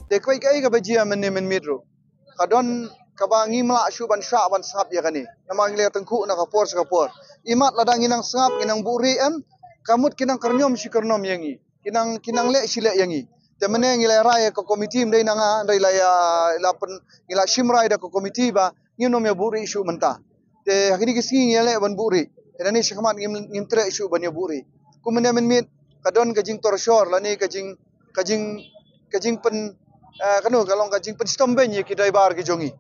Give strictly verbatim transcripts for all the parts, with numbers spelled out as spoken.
Te kawei kaei kaba jia mynne mynmiet ruh, ka don kaba ngim lah shuh ban shah ban sngap ïa kane. Namar ngi la tyngkhuh na ka por sha ka por. Imat lada ngi nang sngap, ngi nang buhrieh em, ka mut ki nang kyrñiom shi kyrñiom ïa ngi. Ki nang, ki nang leh shi leh ïa ngi. Te mynne ngi la rai ïa ka komiti, ym dei na nga, hynrei la ïa, la pyn, ngi la shim rai da ka komiti ba ngim nym ïa buhrieh shuh mynta. Te ha kine ki sngi ngi ïaleh ban buhrieh. Te nangne shakhmat ngim, ngim treh shuh ban ïa buhrieh. Kum mynne mynmiet ka don ka jingtor shor lane ka jing, ka jing, ka jingpyn, eh, kano ka long, ka jingpynshitom beiñ ïa ki driver ki jong ngi.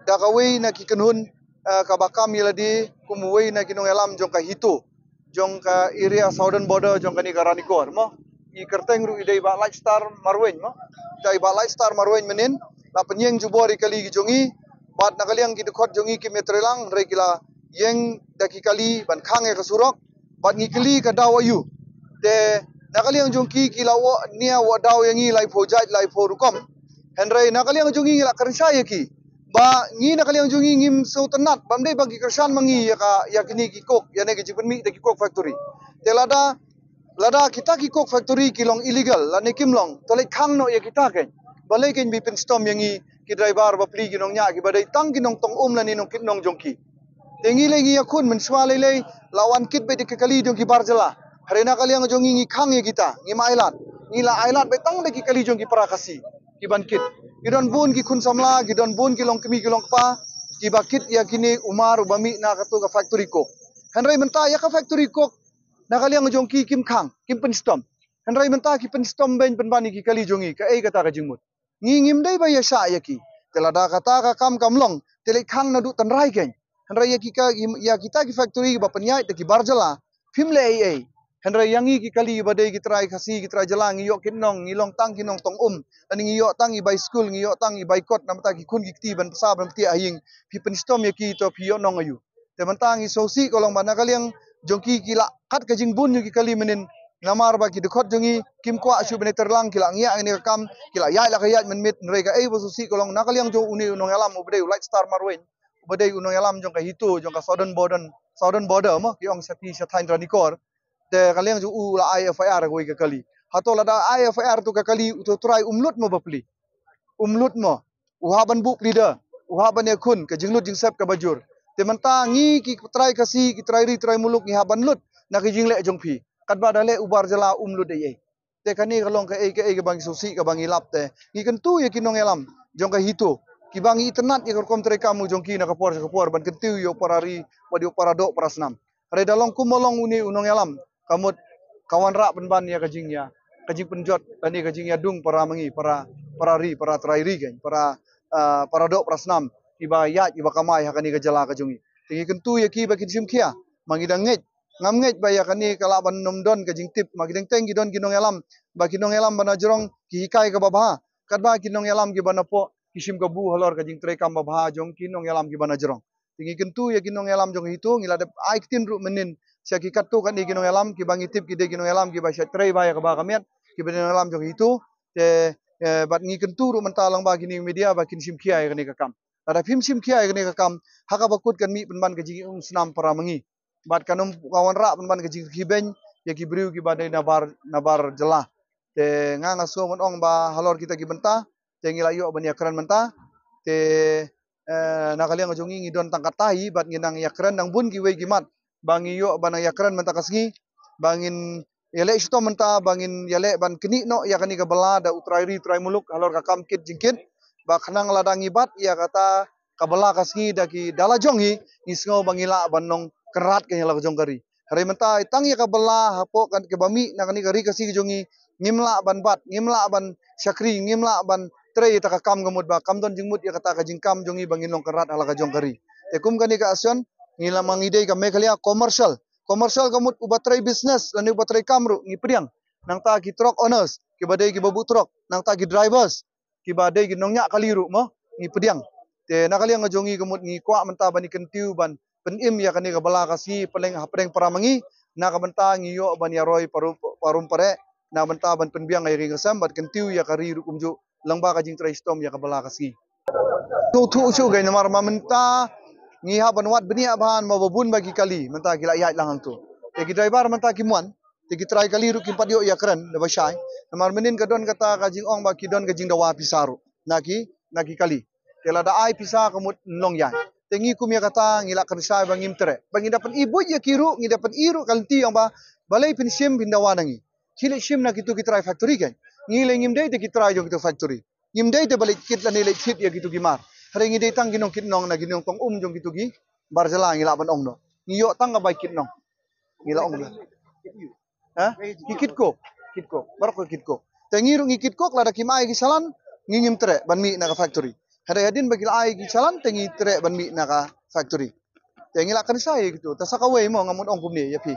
Da kawei na ki kynhun, eh, kaba kam ïa lade kum uwei na ki nongïalam jong ka HITO, jong ka area southern border jong kane ka Ranikor mo. I kyrteng ruh i dei i Bah Lightstar Marwein mo. I dei i Bah Lightstar Marwein mynhynnin la pynïeng jubor ïa ki kali ki jong ngi. Bad na ka liang ki dkhot jong ngi kim ïatreilang, hynrei ki la ïeng da ki kali ban khang ïa ka surok. Bad ngi kylli ka daw aïu. Te na ka liang jong ki, ki la wad nia wad daw ïa ngi laiphew jait laiphew rukom. Hynrei na ka liang jong ngi ngi la kyrshan ïa ki. Ba ngi na ka liang jong ngi ngim sngewtynnat, bym dei ba ki kyrshan ma ngi ïa ka, ïa kine ki coke, ïa kine ki jingpynmih da ki coke factory. Te lada, lada kita ki coke factory ki long illegal lane kim long, to leit khang noh ïa kita kein. Balei kein ba pynshitom ïa ngi ki driver bapli, ki nongñiah kiba dei tang ki nongtong um lane nongkit nong jong ki. Te ngi lei ngi ïakhun mynshuwa lei lei la wan kit beit da ki kali jong ki bar jylla. Hynrei na ka liang jong ngi ngi khang ïa kita, ngim ailad. Ngi la ailad beit tang da ki kali jong ki para Khasi kiban kit. Ki don bun ki khun samla, ki don bun ki longkmie ki longkpa kiba kit ïa kine u mar uba mih na kato ka factory coke. Hynrei mynta ïa ka factory coke na ka liang jong ki kim khang, kim pynshitom. Hynrei mynta ki pynshitom beiñ pynban ïa ki kali jong ngi, kaei kata ka jingmut? Ngi ngim dei ba ïa shah ïa ki. Te lada kata ka kam kam long, te leit khang naduh tynrai kein. Hynrei ïa ki ka, ïa kita ki factory ba pynïaid da ki bar jylla, phim leh ei ei. Hynrei ïa ngi ki kali ba dei ki trai Khasi, ki trai jylla, ngi ïoh kit nong, ngi long tang ki nongtong um. Lane ngi ïoh tang i bai skul, ngi ïoh tang i bai kot, namar ta ki khun ki kti ban pynsa ban pyntiah ha ïing. Phi pynshitom ïa ki, to phi ïoh nong aïu? Te mynta ngi sngewsih ka long ba na ka liang jong ki, ki la kat ka jingbun jong ki kali mynhynnin. Namar ba ki dkhot jong ngi kim kwah shuh ban ïatreilang, ki la ngiah ïa kane ka kam, ki la ïaid la ka ïaid mynmiet. Hynrei kaei ba sngewsih ka long na ka liang jong une u nongïalam uba dei u Lightstar Marwein, uba dei u nongïalam jong ka HITO, jong ka southern border, southern border mo, ki ong shatei shathaiñ Ranikor. Te ka liang jong u la ai FIR ha kawei ka kali. Hato lada ai FIR to ka kali, uto u trai um lut mo bapli? Um lut mo? U hap ban buh pleader, u hap ban ïakhun, ka jinglut jingsep kaba jur. Te mynta ngi ki trai Khasi, ki trai ri trai muluk, ngi hap ban lut na ka jingleh jong phi. Katba da leh u bar jylla um lut ei ei. Te kane ka long kaei kaei kaba ngi sngewsih kaba ngi lap. Te ngi kyntu ïa ki nongïalam jong ka HITO, kiba ngi itynnad ïa ka rukom treikam jong ki na ka por sha ka por, ban kyntiew ïa u para ri bad ïa u para doh para snam. Hynrei da long kumba long une u nongïalam, ka mut ka wanrah pynban ïa ka jingïa, ka jingpynjot lane ka jingïadung para ma ngi, para, para ri, para trai ri kein, para, ah, para doh para snam kiba ïaid kiba kamai ha kane ka jylla ka jong ngi. Te ngi kyntu ïa ki ba kin shim khia. Ma ngi dang ngeit, ngam ngeit ba ïa kane ka lah ban nym don ka jingtip. Ma ki dang teng ki don ki nongïalam, ba ki nongïalam ba na jrong ki hikai kaba bha, katba ki nongïalam kiba na poh ki shim kabu halor ka jingtreikam ba bha jong ki nongïalam kiba na jrong. Te ngi kyntu ïa ki nongïalam jong HITO, ngi la dep ai ktien ruh mynhynnin sha ki katto katne ki nongïalam kiba ngi tip ki dei ki nongïalam kiba shait trei bha ïa kaba ka miat, kiba dei nongïalam jong HITO. Te, eh, bad ngi kyntu ruh mynta lang ba kine media ba kin shim khia ïa kane ka kam. Lada phim shim khia ïa kane ka kam, ha kaba kut kan mih pynban ka jingïaung snam para ma ngi. Bad kan ym ka wanrah pynban ka jingkyrkhi beiñ ïa ki briew kiba dei na bar, na bar jylla. Te nga nga sngew ban ong ba halor kita ki bynta te ngi la ïoh ban ïakren mynta. Te, eh, na ka liang jong ngi ngi don tang katta hi bad ngi nang ïakren nang bun kiwei ki mat ba ngi ïoh ban nang ïakren mynta ka sngi, ba ngin ïaleh shitom mynta, ba ngin ïaleh ban knieh noh ïa kane ka bylla da u trai ri trai muluk halor ka kam kit jingkit. Ba khnang lada ngi bat ïa kata ka bylla ka sngi da ki, da la jong ngi, ngi sngew ba ngi lah ban long kynrad ka ïa la ka jong ka ri. Hynrei mynta tang ïa ka bylla hapoh kan kaba mih na kane ka ri Khasi ka jong ngi, ngim lah ban bat, ngim lah ban shakri, ngim lah ban trei ïa kata ka kam ka mut ba kam don jingmut ïa kata ka jingkam jong ngi ba ngin long kynrad ha la ka jong ka ri. Te kum kane ka action, ngi la ma ngi dei ka Meghalaya Commercial. Commercial ka mut uba trei business lane uba trei kam ruh ngi pdiang. Nangta ki truck owners, kiba dei kiba buh truck, nangta ki drivers kiba dei ki nongñiah kali ruh mo, ngi pdiang. Te na ka liang jong ngi ka mut ngi kwah mynta ban ïa kyntiew ban pynim ïa kane ka bylla ka sngi pdeng, hapdeng para ma ngi, na ka bynta ngi ïoh ban ïaroi parum, parum pareh, na bynta ban pynbiang ïa ka ïing ka sem bad kyntiew ïa ka ri ruh kumjuh lyngba ka jingtrei shitom ïa ka bylla ka sngi. Tu tu shu gai namar ma mynta ngi hap ban wad bniah bha namar ba bun ba ki kali mynta ki la ïaid lang hangtu. Te ki driver mynta kim wan. Te ki trai kali ruh kim pat ïoh ïa kren da ba shai. Namar mynnin ka don kata ka jingong ba ki don ka jingdawa pisa ruh na ki, na ki kali. Te lada ai pisa ka mut long ïa. Te ngi kum ïa kata ngi la kyrshan ba ngim treh, ba ngi da pyni buit ïa ki ruh, ngi da pyni ruh ka lynti ong ba balei phin shim phin dawa na ngi. Ki leh shim na kitu ki trai factory kein. Ngi leh ngim dei te ki trai jong kitu factory. Ngim dei te ba leh kit lane leh kit ïa kitu ki mar. Hynrei ngi dei tang ki nongkit nong na ki nongtong um jong kitu ki bar jylla ngi lah ban ong noh. Ngi ïoh tang ka bai kit nong. Ngi lah ong noh. Ha? Ki kit ko. Kit ko. Baroh ko kit ko. Te ngi ruh ngi kit ko lada kim ai ki challan ngi ngim treh ban mih na ka factory. Hynrei hadien ba ki la ai ki challan te ngi treh ban mih na ka factory. Te ngi la kyrshan ïa kitu. Te sa kawei mo nga mut ong kumne ïa phi.